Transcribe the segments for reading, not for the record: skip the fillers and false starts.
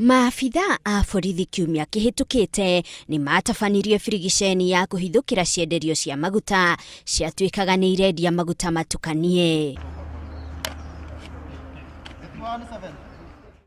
Maabitha a borithi kiumia kĩhĩtũkĩte nĩ matabanirie birigiceni ya kũhithũkĩra cienderio cia maguta ciatuĩkaga nĩ irendia maguta matukanie.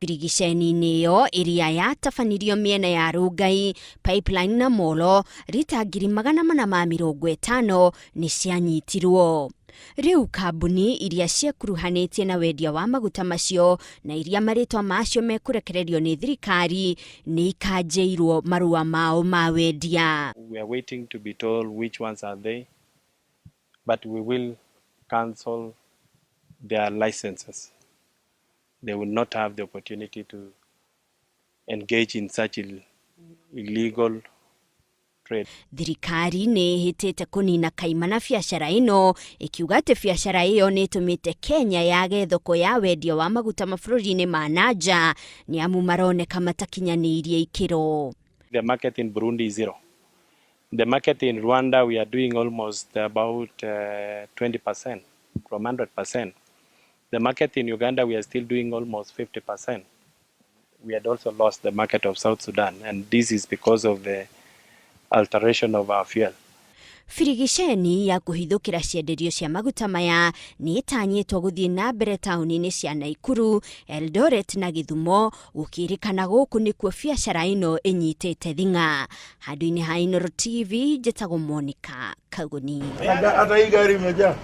Birigiceni-inĩ ĩyo ĩrĩa yatabanirio mĩena ya Rongai, Pipeline na Molo, rita 450,000 nĩ cianyitirwo. Rĩu kambuni iria ciekuruhanĩtie na wendia wa maguta macio na iria marĩtwa macio mekũrekererio nĩ thirikari nĩ ikanjĩirwo marũa mao ma wendia. We are waiting to be told which ones are they, but we will cancel their licenses. They will not have the opportunity to engage in such illegal trade. Thirikari nĩ ĩhĩtĩte kũnina kaimana biacara ĩno, ĩkiuga atĩ biacara ĩyo nĩ ĩtũmĩte Kenya yage thoko ya wendia wa maguta mabũrũri-inĩ ma na nja nĩ amu maroneka matakinyanĩirie ikĩro. The market in Burundi is zero. The market in Rwanda, we are doing almost about 20% from 100%. The market in Uganda, we are still doing almost 50%. We had also lost the market of South Sudan, and this is because of the alteration of our fuel. Birigiceni ya kũhithũkĩra cienderio cia maguta maya nĩ ĩtanyĩtwo gũthiĩ na mbere taũni-inĩ cia Naikuru, Eldoret na Gĩthumo, gũkĩrĩkana gũkũ nĩkuo biacara ĩno ĩnyitĩte thing'a. Handũ-inĩ ha Inooro TV, njĩtagwo Monica Kagoni. Hata hii gari imejaa.